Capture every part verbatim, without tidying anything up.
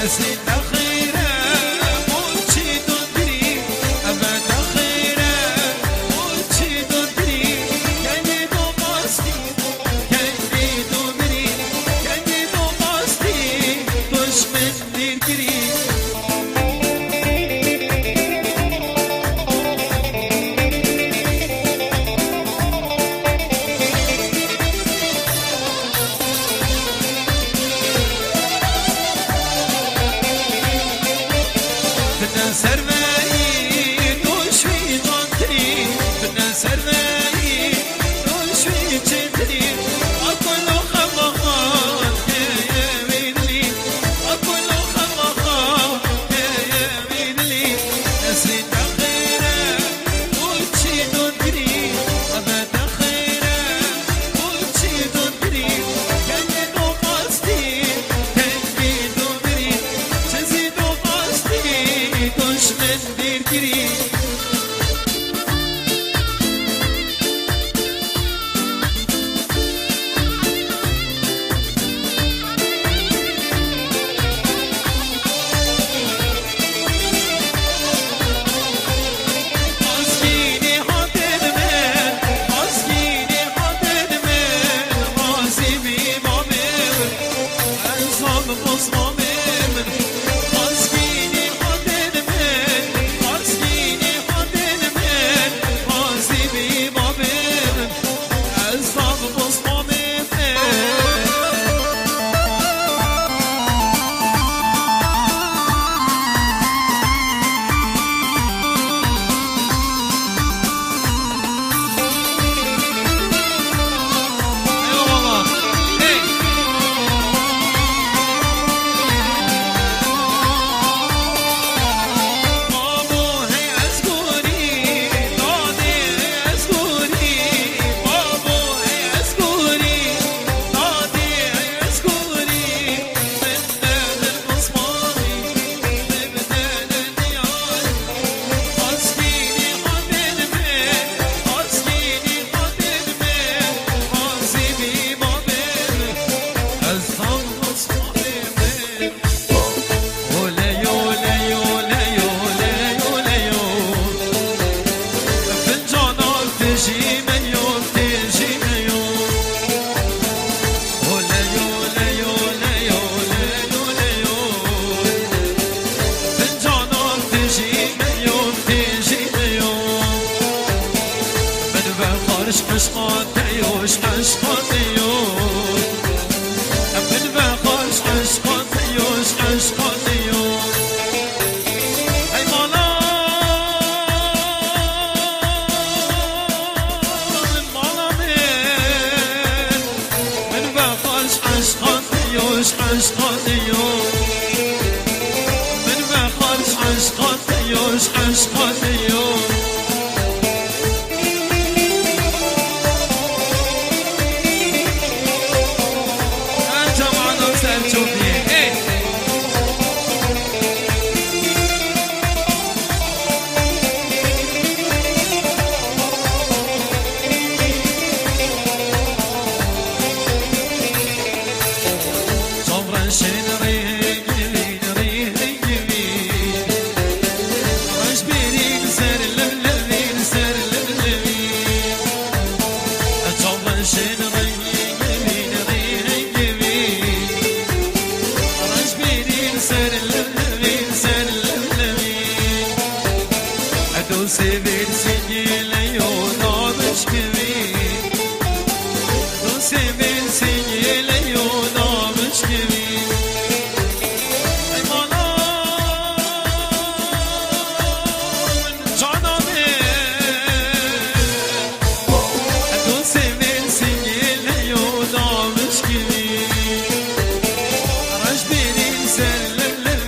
Nesrîn te xêr e, û çi dundrî, eve te xêr e, û çi dundrî, gelê do qastî, gelê do mirî, gelê do qastî, duşmin dîr kirî. Tine serveyî doşî cantirî, tine serveyî doşî çintirî, akolo xemaxan heye wînlî, akolo xemaxan heye wînlî, nesrî te xêre, û çi dundrî, eve te xêre, û çi dundrî, gelê do qastî, tengî dundrî, çi zî do qastî, duşmin dîr kirî. Fincanan tijî me yo, tijî me yo. Min vexwar ji eşqa te yo, ji eşqa te yo. Min vexwar ji eşqa te yo, ji eşqa te yo. Hey mala, mala min. Min vexwar ji eşqa te yo, ji eşqa te yo. Min vexwar ji eşqa te yo, ji eşqa te yo. Her cemaat ser çopiyê. Ey! Çavreşên rêhingivîn, rêhingivîn. Reşbêrîn ser livlivîn, ser livlivîn. Çavreşên rêhingivîn, rêhingivîn. Reşbêrîn ser livlivîn, ser livlivîn. Dosê vêr singê leyo nabişkivî. Dosê vêr singê leyo nabişkivî. Ey mala min, cana min. Dosê vêr singê leyo nabişkivî. Reşbêrîn ser livliv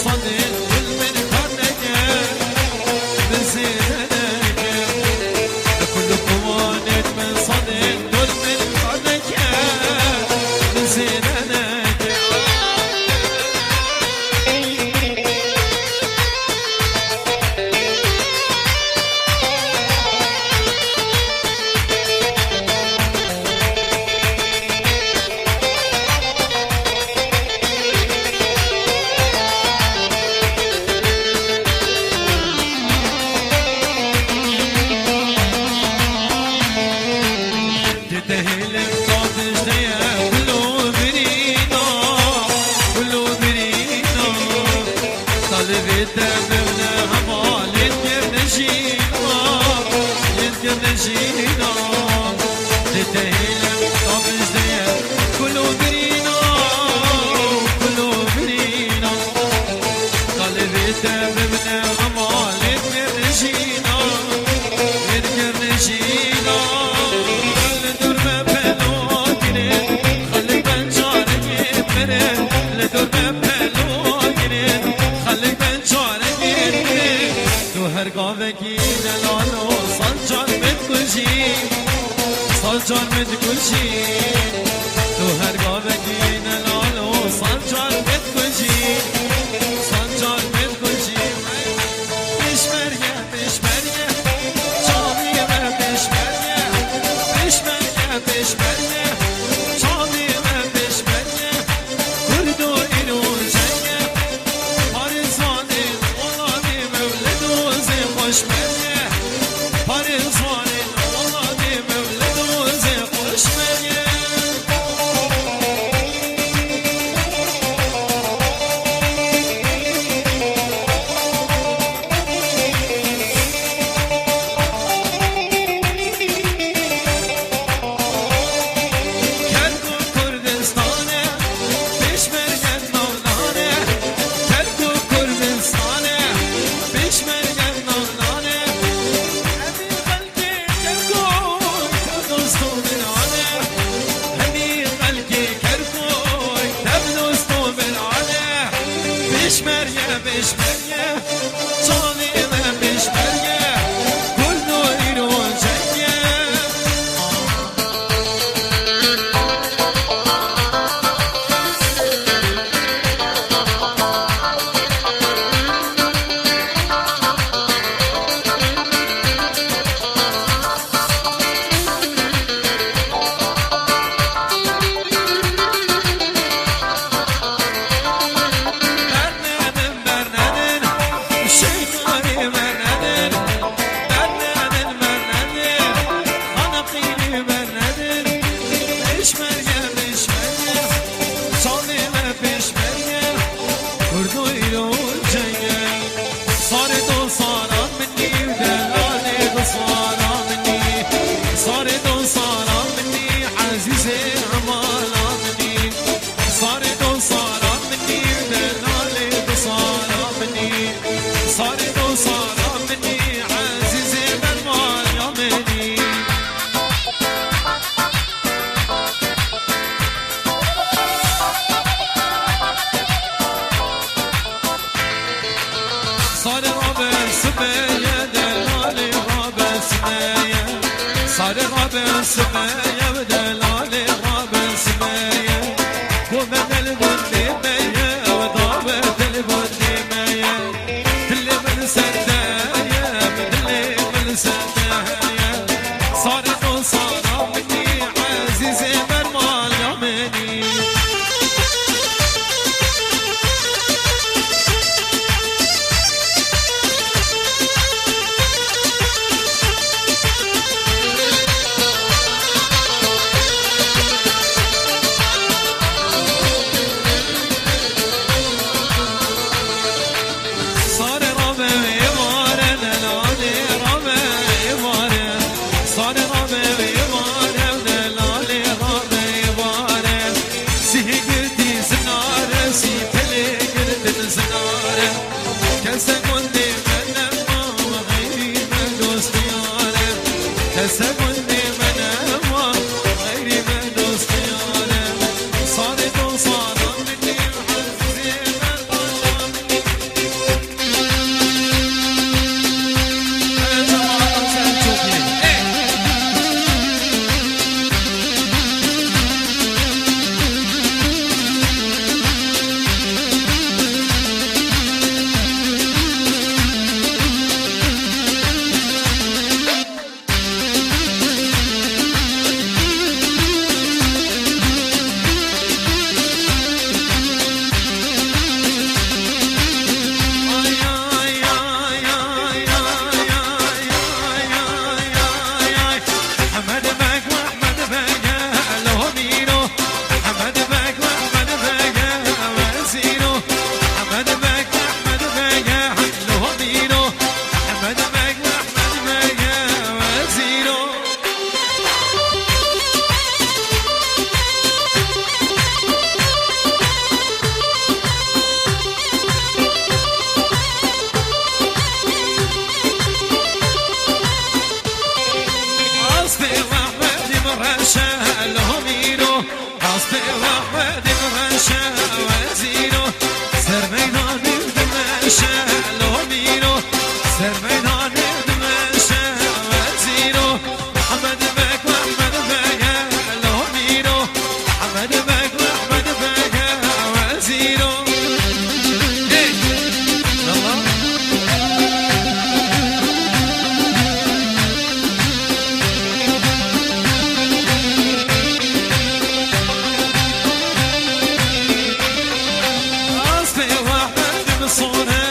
Sadê gul min kar neke, min zêde neke. Kul kuwanêt min sadê gul min kar neke, min zêde neke. Dide hêlin tavişteye, gulo birîna, gulo birîna. Talibê te bimne hevalên kevnejîna, yên kevnejîna. Dide hêlin tavişteye, gulo birîna, gulo birîna. Talibê te bimne hevalên kevnejîna, yên kevnejîna. Li dor me pelo kirin, xelk ben carekê mirin. Li dor me pelo kirin, xelk ben carekê mirin. Tu her gavekî delalo, sed car min dikujî, sed car min dikujî. Tu her gavekî delalo, sed car min dikujî, sed car min dikujî. Pêşmerge, pêşmerge, çavê me pêşmerge. Pêşmerge, pêşmerge, çavê me pêşmerge. Kurdo îro cenge, parêzvanê welatê mewlid û zê xweş merge. Parêzvanê welatê mewlid û zê xweş merge. Kergo Kurdistane, pêşmerge navnane. Kergo Kurdistane, pêşmerge navnane. Hemî xelkê Kergo, Kurdisto min ane. Hemî xelkê Kergo, Kurdisto min ane. Pêşmerge, pêşmerge. Çavê me pêşmerge, kurdo îro cenge. Bernedin, bernedin, şeytanî bernedin. Bernedin, bernedin, xanaqînî bernedin. Pêşmerge, pêşmerge, çavê me pêşmerge, kurdo îro cenge. Sarê do sara minî û delalê do sara minî. Sarê do sara minî, ezîzê hemala minî. Sarê do sara minî, delalê do sara minî. Sarê do sara minî, ezîzê bermaya minî. Sarê rabe sibeye, delalê rabe sibeye. Sarê rabe sibeye, delalê rabe sibeye. Ku me del gundê me ye, ew dawe del gundê me ye. Dilê min ser te ye, dilê min ser te ye. Sarê do sara minî, ezîzê bermaya minî. Sarê rabe êvare, delalê rabe êvare. Sarê rabe êvare, delalê rabe êvare. Sîhê girtî zinare, sî pelê girtin zinare. Kese gundê me nema, xeyrî me dostiyare. Kese gundê me nema, xeyrî me dostiyare. Sarê do sara minî, ezîzê me bala minî. Şelo mîro, ser meydanê dimeşe wezîro. Ehmed Beg, Ehmed Beg, lo mîro. Ehmed Beg, Ehmed Beg, wezîro. Hey! Tamam. Astê Ehmed Misone,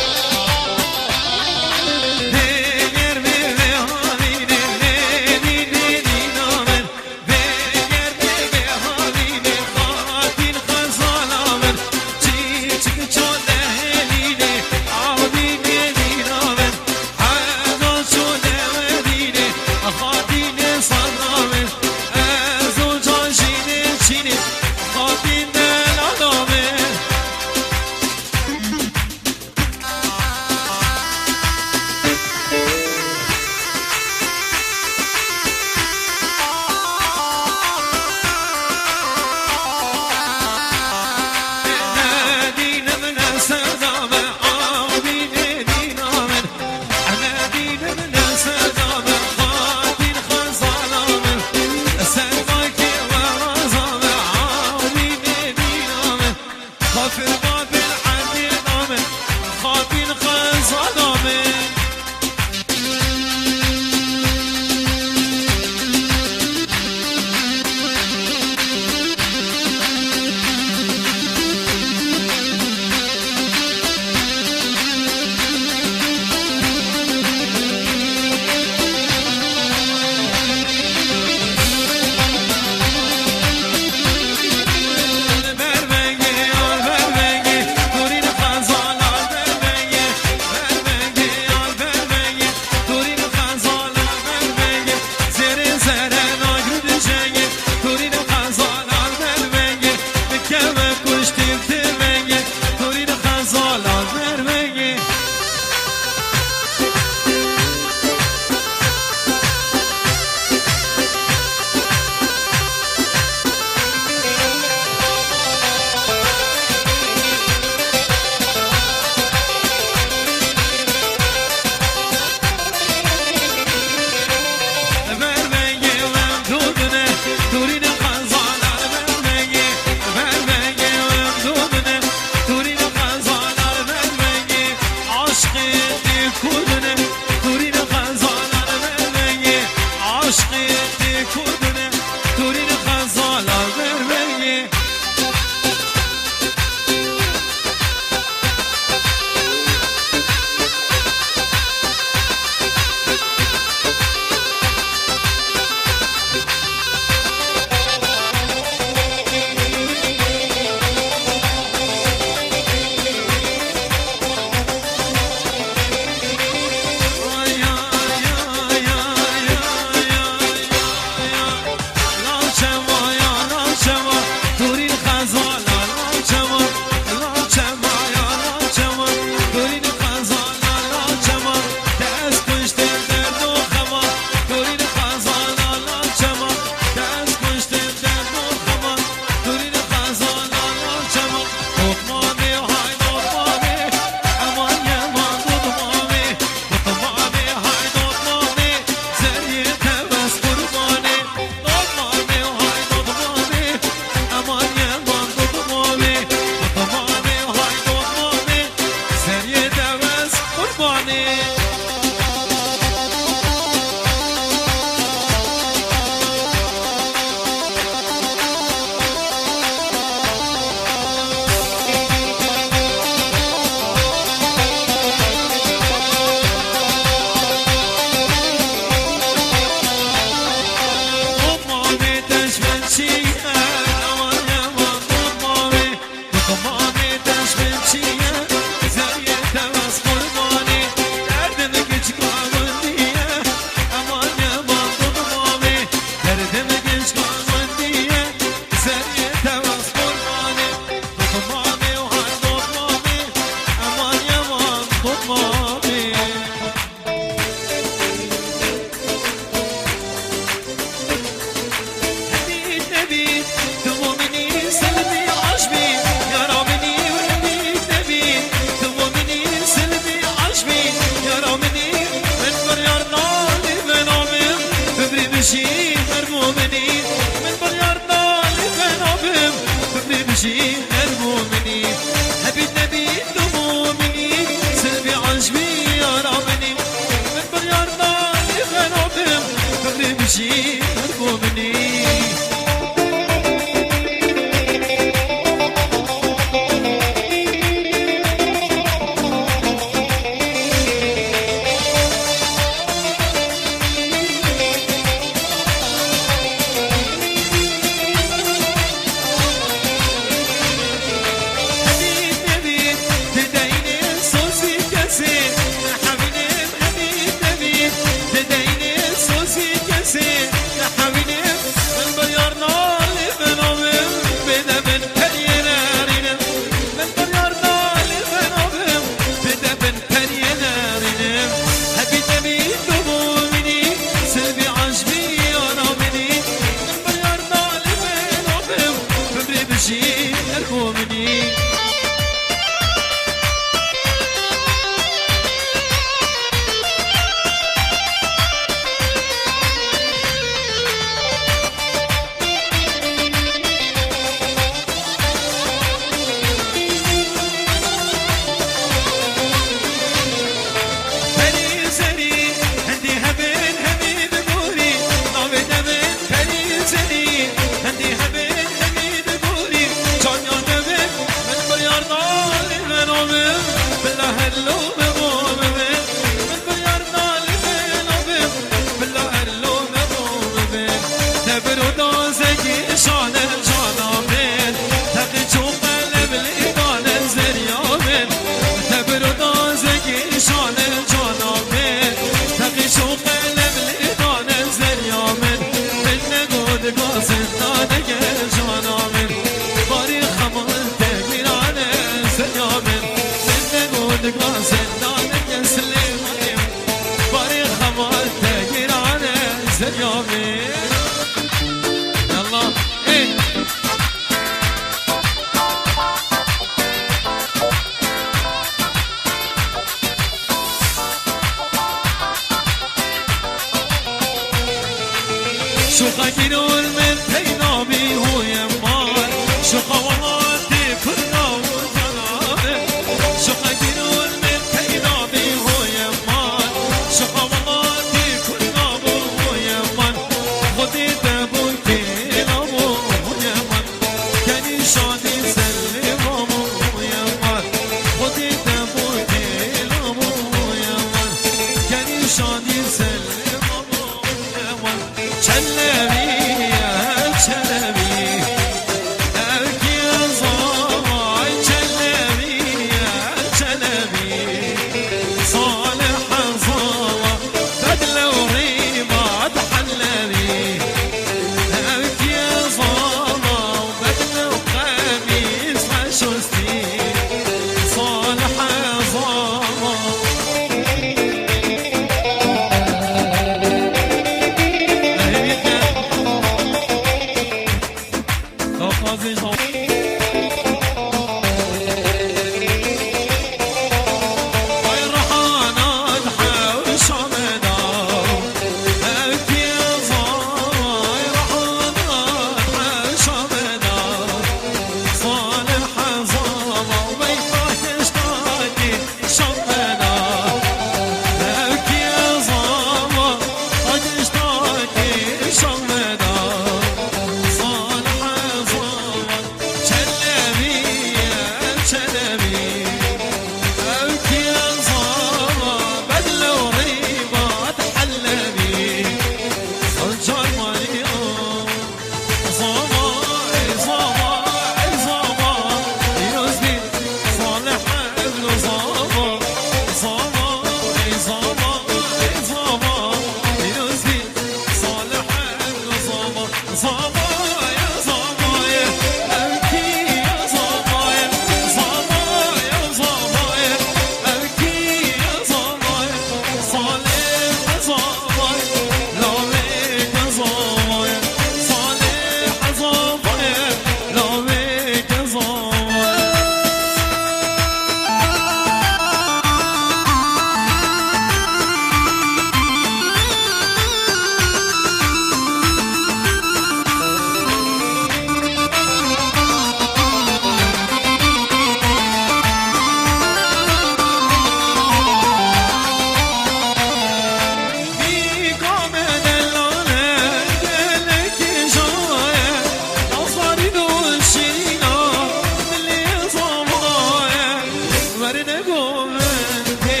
Govendê,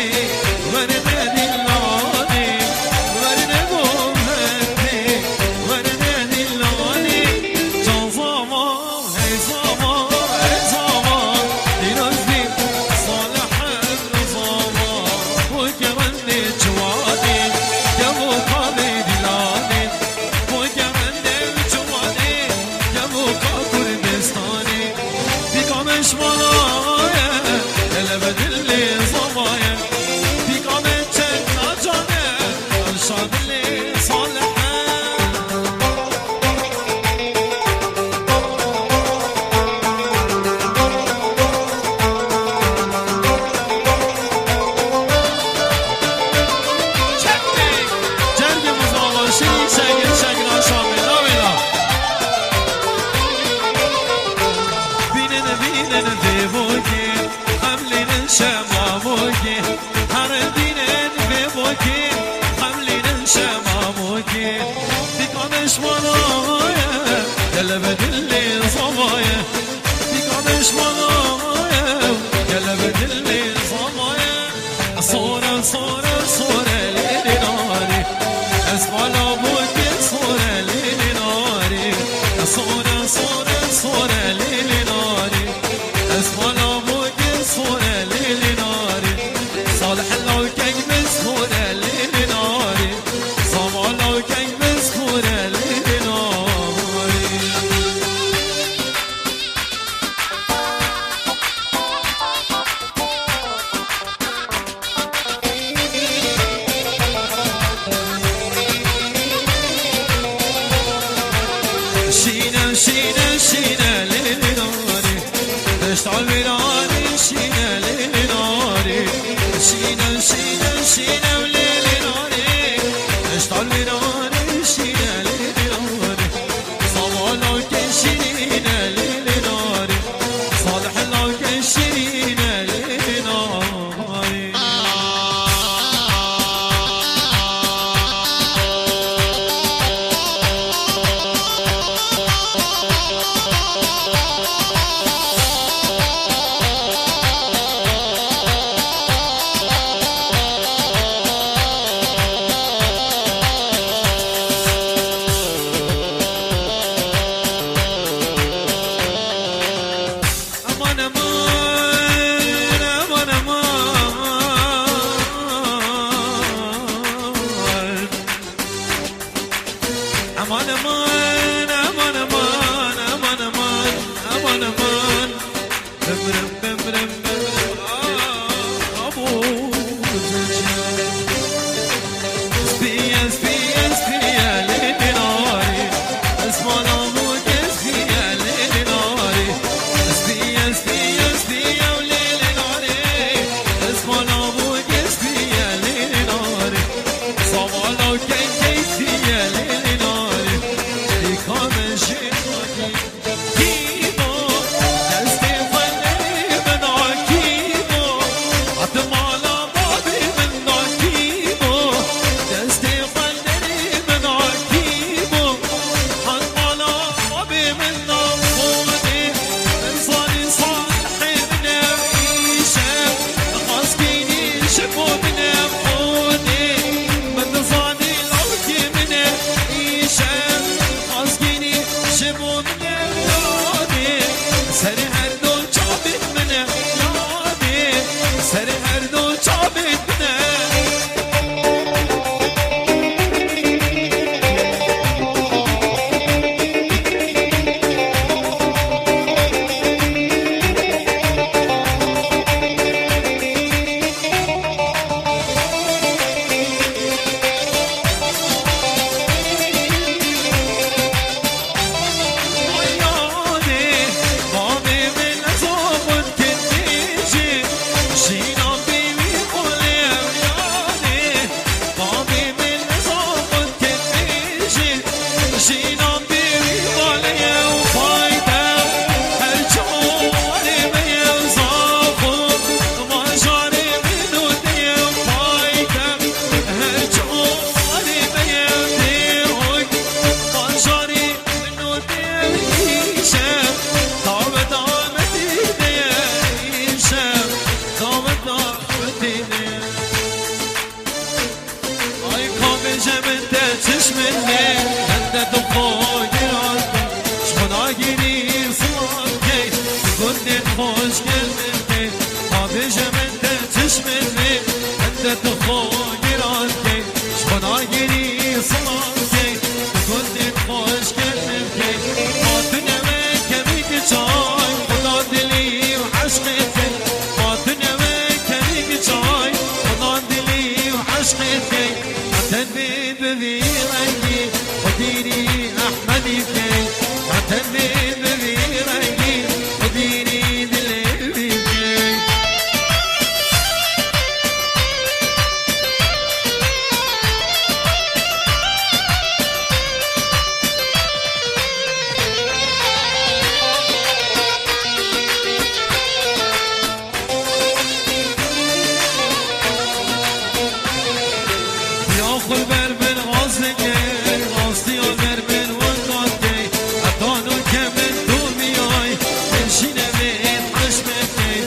werne dîlanê, werne govendê, werne dîlanê. Can zaman, hey zaman, hey zaman, pîroz bî Salih Emre zaman. Û kerendê ciwanê, kevo kalê dîlanê. Bo gerendê ciwanê, kevoka Kurdistanê. Pîka min ji mala ye, hele ve dilê zava ye. Pîka min çend nacan e, ev şadilê Salih e. Cergê mizava şî şegir şegran şamê navê da. Bînin, bînin vê bokê, xemlînin şema bokê. Her bînin vê bokê, xemlînin şema bokê. Dîka min ji mala ye, gel ve dilê zava ye. Pîka min ji mala ye, gel ve dilê zava ye. Sore, sore, sore, lê lê narê. Ez mala bokê sore, lê lê narê. Sore, sore, sore, lê lê narê. Ez mala bokê sore, lê lê narê. Salih lawkek min sore, lê lê narê. Zama lawkek min sore, lê lê narê. Şîne, şîne, şîne, lê lê narê. Deşta wêranê şîne, lê lê narê. Şîne, şîne, şîne, lê lê narê. Deşta wêranê şîne, lê lê narê. Savala keşîne lê lê narê. Salih la keşîne lê lê narê. Aman, aman, aman, aman. Aman, aman, aman, aman. Bim, bim, bim, bim, bim, bim. Aa, abo. Spiye, spiye, spiye, lê lê narê. Esmana mûke spiye, lê lê narê. Spiye, spiye, spiye, lê lê narê. Esmana mûke spiye, lê lê narê. Savala kengê spiye, lê lê narê. Pîka min jê nakî. Kî bo destê xwe lê bida, kî bo hate mala babê min, Çimê wê hende tu xwe giran key, ji xwe nagirî silan key, tu gundên xweş kevin key. Ma tu newê kevî çay, xudan dilî û eşqê key. Ma tu newê kevî çay, xudan dilî û eşqê key. Heten bê bi vî rengî, xwe dîrî Ehmedî key. Heten bê bi vî rengî, xwe dîrî dilê wî key. Ya xwe ber min azikey, rastiya ber min winda key. Heta nûke min domiyay, min jî nevê hişmekey.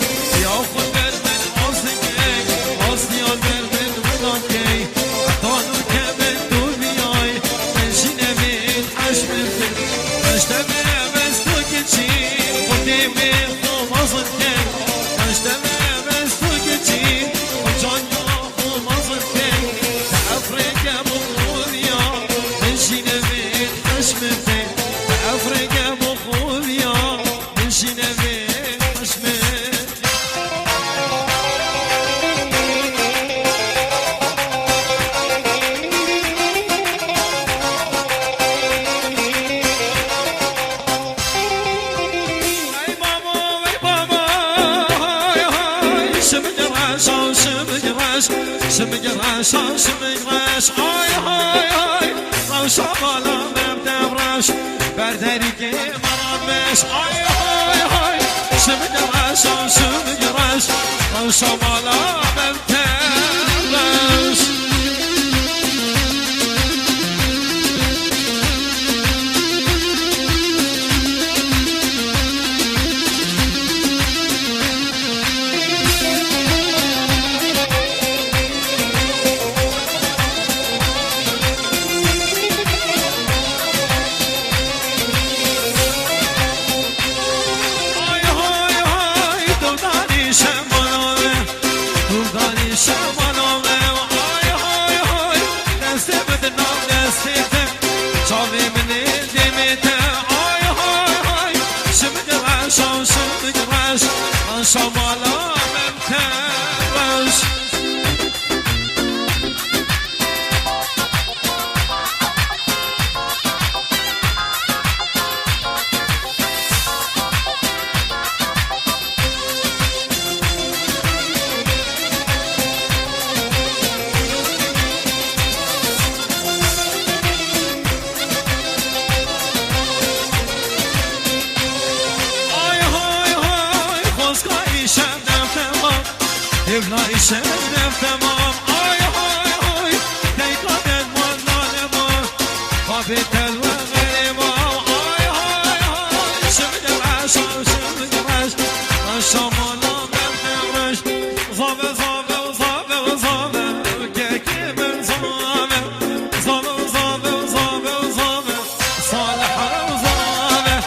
Ya xwe ber min azikey, rastiya ber min winda key. Heta nûke min domiyay, min jî nevê hişmekey. Beşte me besto kiçî, xwe tê wê xwe mezin key. Beşte me besto kiçî, xwe can ya Şimik reş, şimik reş, şimik reş, ay, ay, ay. Rewşa bala me bi te reş, ber derîkê me re meş. Ay, ay, ay. Şimik reş, şimik reş, rewşa bala me bi te reş. Ay, ay, ay, dûdanî şemala me, dûdanî şemala me. Ay, ay, ay, destê min di nav destê te, çavê min ê dêmê te. Ay, ay, ay, şimik reş, şimik reş, şemala me bi te reş. Ay, hay, hay, xozka îşev dev temam. Hevna îşev dev temam. Ay, hay, hay, teyka derman nane ma. Xabê telwe xerê ma. Ay, hay, hay, şim de reş, şim de reş. Şamala ben de reş. Zave, zave, zave, zave. Kekê min zave. Zave, zave, zave, zave. Salih Rewzane,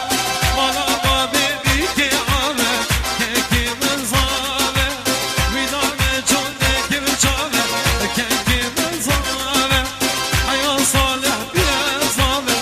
mala babê dîkê ave, kekê min zave, wî dane çondekê min çave, kekê min zave, heya Salih bîye zave,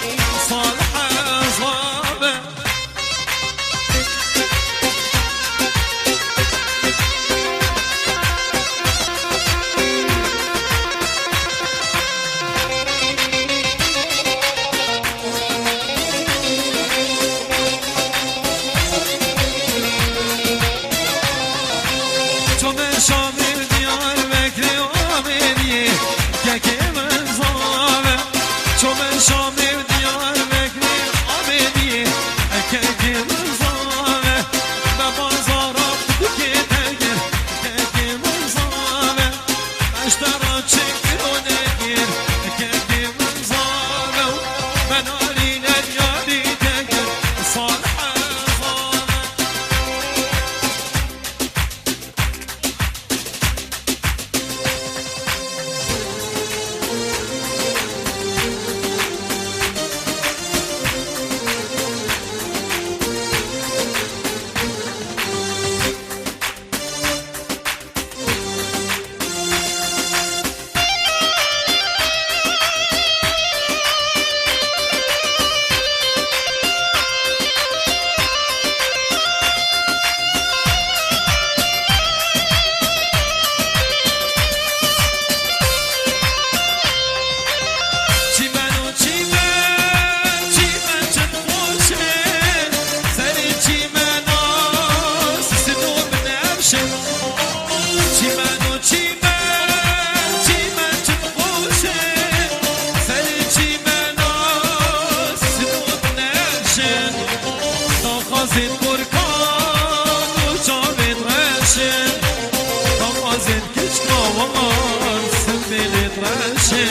Zêd kiçka war, simbêlê reşê,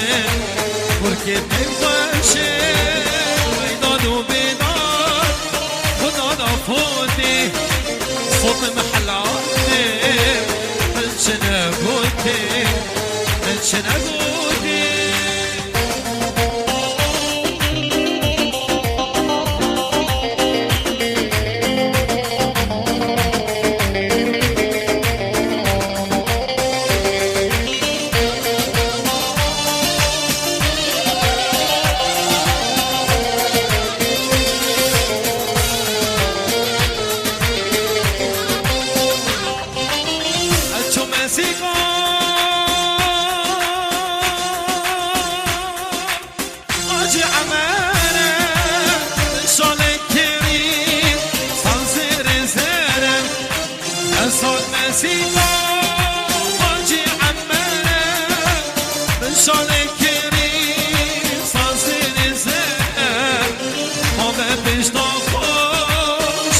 kurkê peyxweşê, meydad û bêdad, xuda da fotê, fotê mihlatê, min çi negotê, min çi negotê. Hacî Emere, şalê kerî, sansêrê zere. Ez hat mesîba, Hacî Emere, şalê kerî, sansêrê zere. Xwe be pişta xwe,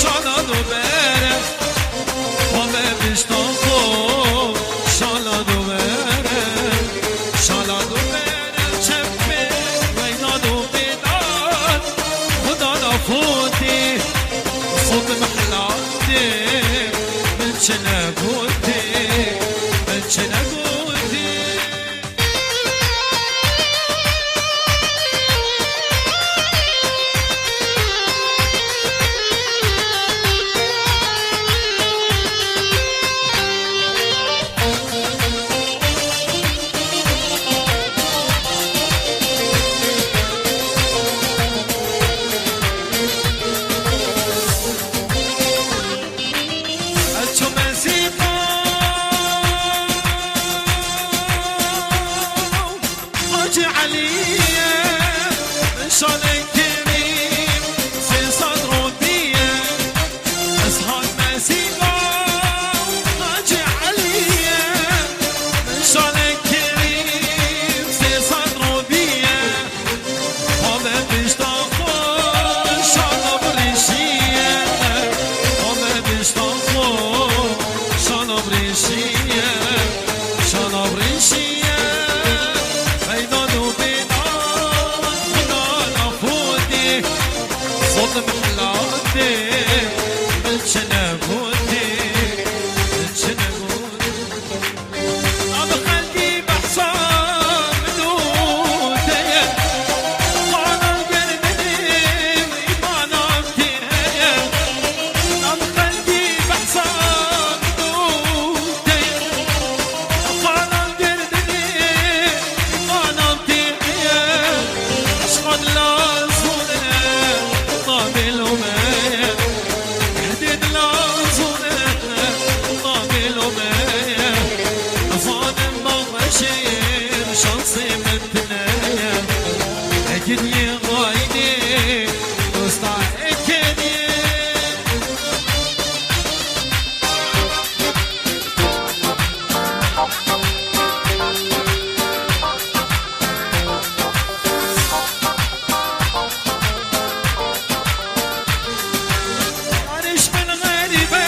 şala do bere. Xwe be pişta xwe, şala do bere. Şala do bere. Çepê meydad û bêdad, xuda da fotê, fot mihlatê, min çi negotê, min çi negotê. Hacî Elî ye, şanê kerîm, sê sed robiye. Ez hat mesîba Hacî Elî ye, şanê kerîm, sê sed robiye. Xwe be pişta xwe, şala birîşiye. Xwe be pişta xwe, şala birîşiye. Şala birîşiye. Meydad û bêdad, xuda da fotê. Fot mihlatê, min çi negotê, min çi negotê. Nav xelkî behsa min û te ye. Xana gerdinê îmana tê heye. Nav xelkî behsa min û te ye. Xana gerdinê îmana tê heye. Eşqan lazûne, navê lome ye. Ehdê dila zûne, navê lome ye. Nizanim baxweşê şansê min tune ye. Ekidiyê xaynê, dosta ekidiyê. Canê ji min xerîb e,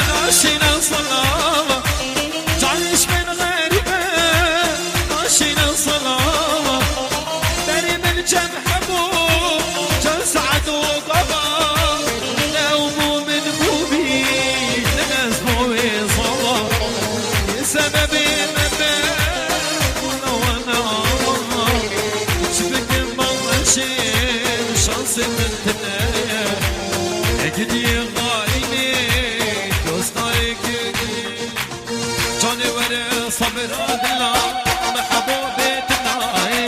naşîne silava. Canê ji min xerîb e, naşîne silava. Berê min cem hebû, çend saet û gava. Ne ew bû min bûbî, ne ez bû wê zava. Yê sebebê me be, bûna wana ava. Çi bikim, bang eşê, şansê min tune ye. Ekidiyê xaynê, dosta ekidiyê. Canê were sabira dila, mehebo bê tunayê.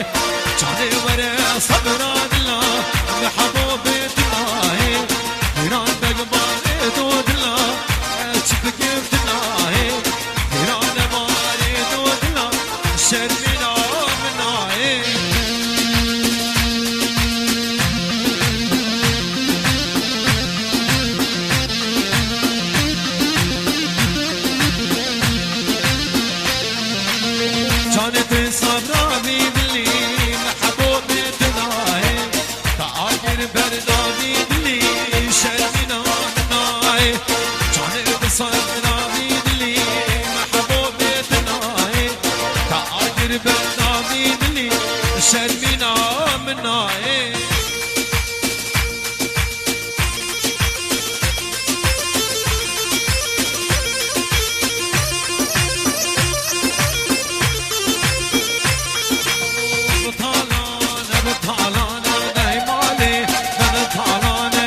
Canê were sabira dila, mehebo bê tunayê. Heyran beg barê do dila, ez çi bikim tunayê. Heyran barê do dila, şermîna min nayê. Canê tu sabra vî dilî, mehebo bê tu nayê. Te agir berda vî dilî, şermîna min nayê. Canê tu sabra vî dilî, mehebo nayê. Talane, bu talane, ney malê, ney talane,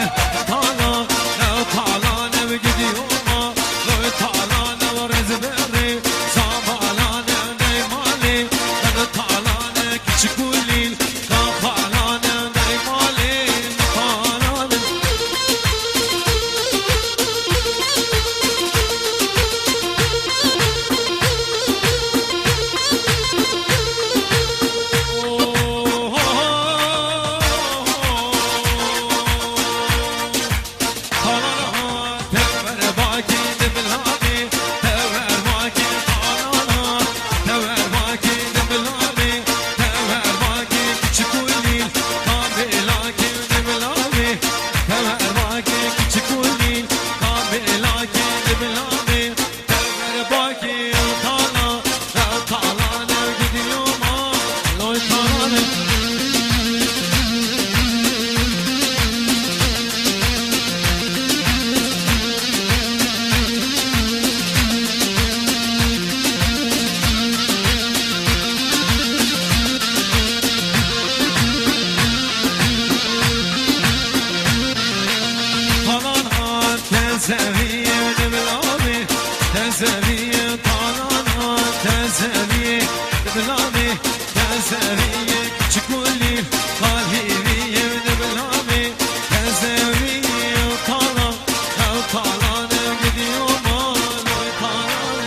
talane, talane, gidiyor ma, ney talane, rezberi, zamanane, ney malê, ney talane, küçük kulil, kafalan. Kalan hat tezevî dibilavê, tezevî talanan tezevî dibilavê, tezevî küçük kulî kalhîvî dibilavê, tezevî tala, ew talan gidiyor maloy talan.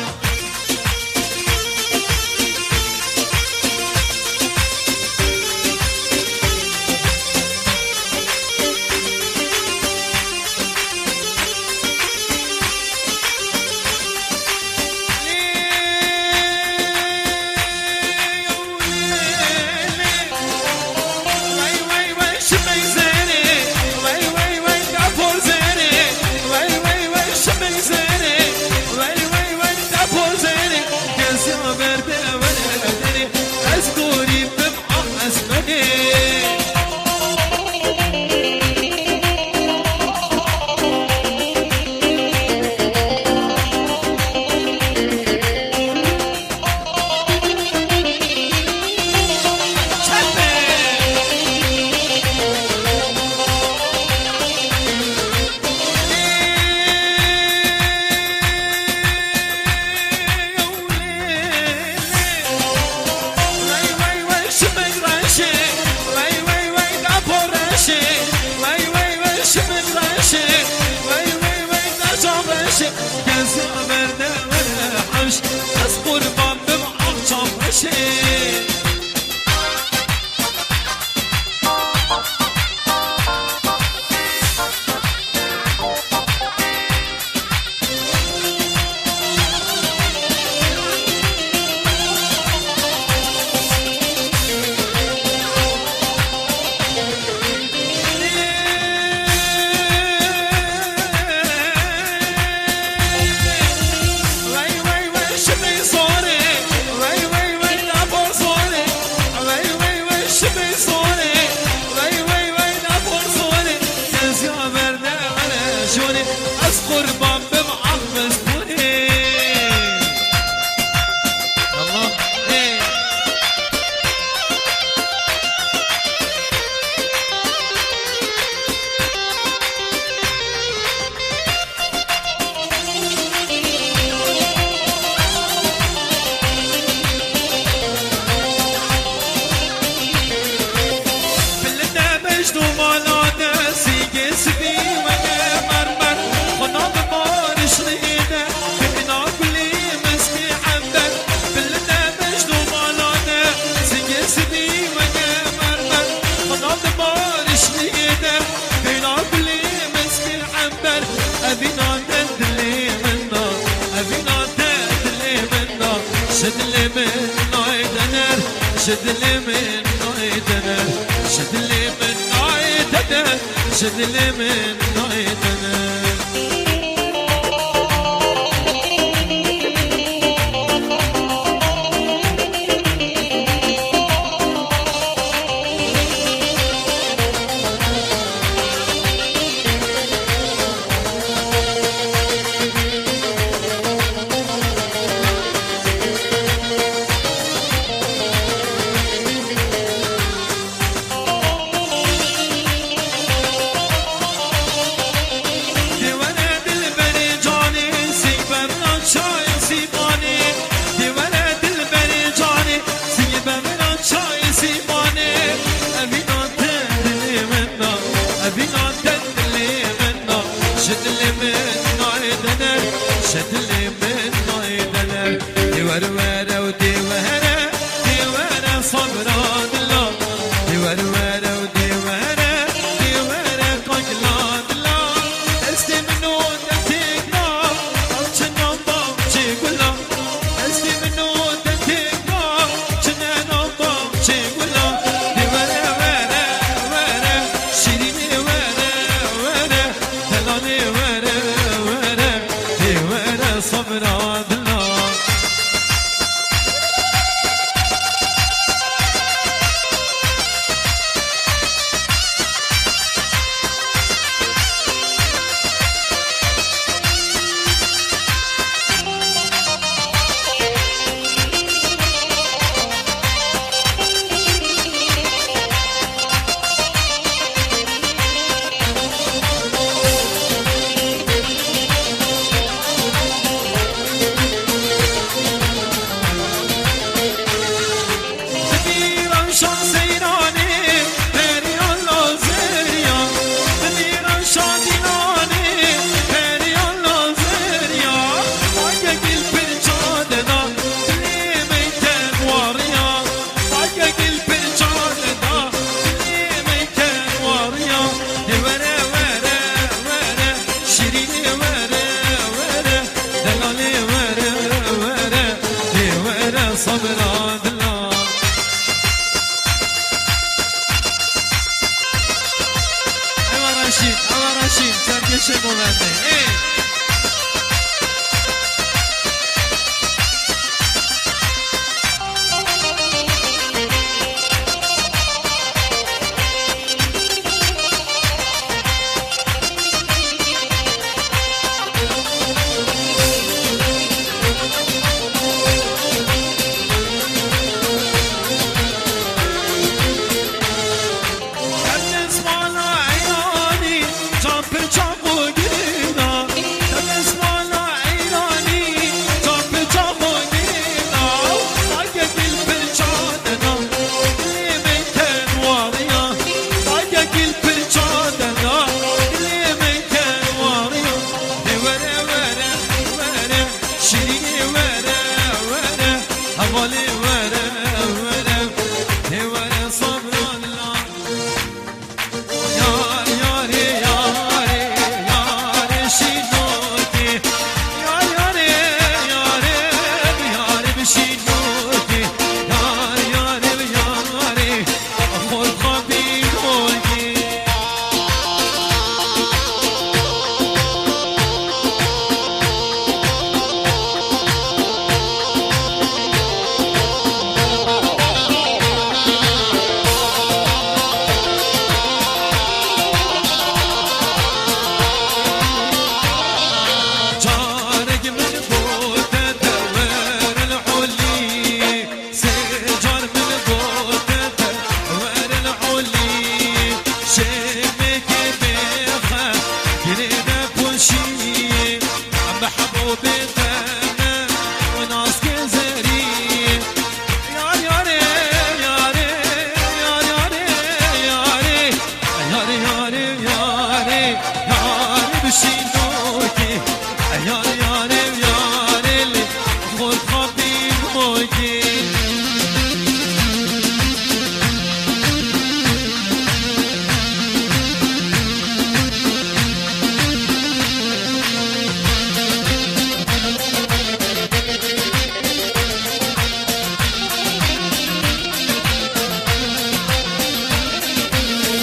Sabra dila. Ewa Reşîd, ewa Reşîd, serkêşê govende. Ê! Şîrînê were, were, hevalê were, were, hê were sabran la. Yar, yarê, yarê, yarê şînokê. Yar, yarê, yarê, yarê şînokê. Yar, yarê, yarê. Carek min gote te were li holî. Sê car min gote te were li holî, şêmekê bêxe girê de poşî, mehbûbê te ne û naskê zerî. Yar yarê, yarê, yar yarê, yarê, yar yarê, yarê, yarê bi şînokê. Yar yarê, yarê lê xwe xapî xwe kê.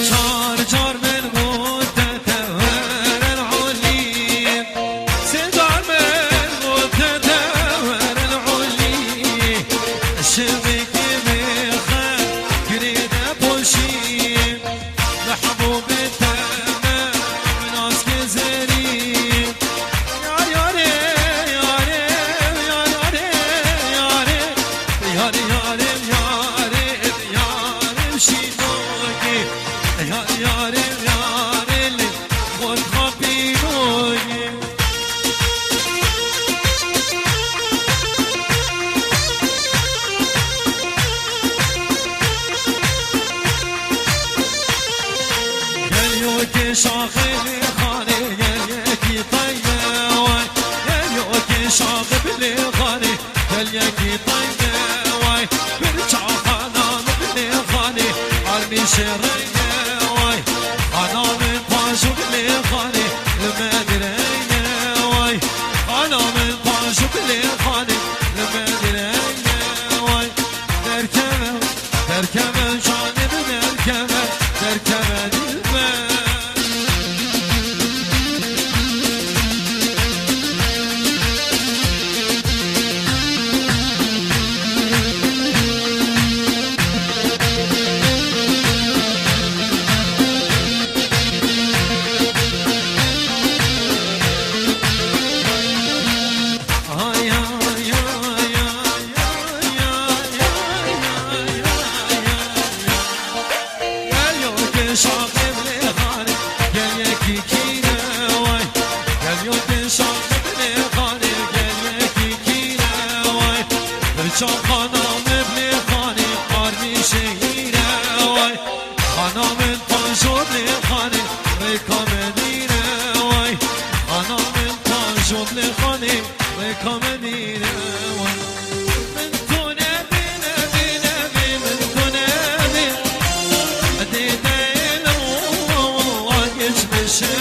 Çar car min gote te were holî. Sê car min gote te were holî. Şevekê bêxe girê de poşî. Mehbûbê te me naskê zerî. Yar yarê, yarê, yar yarê, yarê. Yar yarê, yarê, yarê şînokê. Yar yarê, yarê lê xwe xapînokê. Gel yo ke şaxê lê xanê, gel yekî tayne way. Gel yo ke şaxê bilê xanê, gel yekî tayne way. Bir çaxana bilê xanê, armîşê reyne way. Ana min paşo bilê xanê, li me direyne way. Ana min paşo bilê xanê, li me direyne way. Derkeve, derkeve, canê min derkeve, derkeve dilber. Ay, ay, ay, ay, ay. Gel yo ke şaxê bilê xanê, gel yekî kîne way. Gel yo ke şaxê bilê xanê, gel yekî kîne way. Birçaxana me bilê xanê, armîşê hîne way. Xana min paşo bilê xanê, rêka me dîne way. Xana min paşo bilê xanê, rêka me dîne way. Min tu nebî, nebî, nebî, min tu nebî. Dîdeyê li wa geçmişe.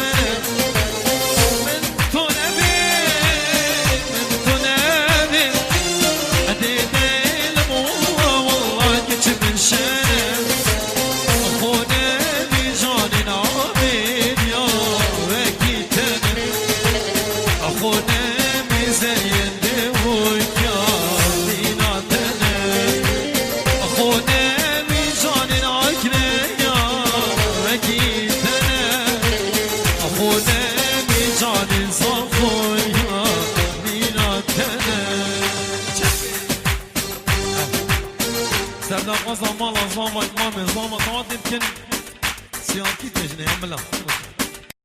Min tu nebî, min tu nebî. Dîdeyê Serdar Xweza mala zama, mamê zama, tawatê bikin. Siyakî têjine ya mila.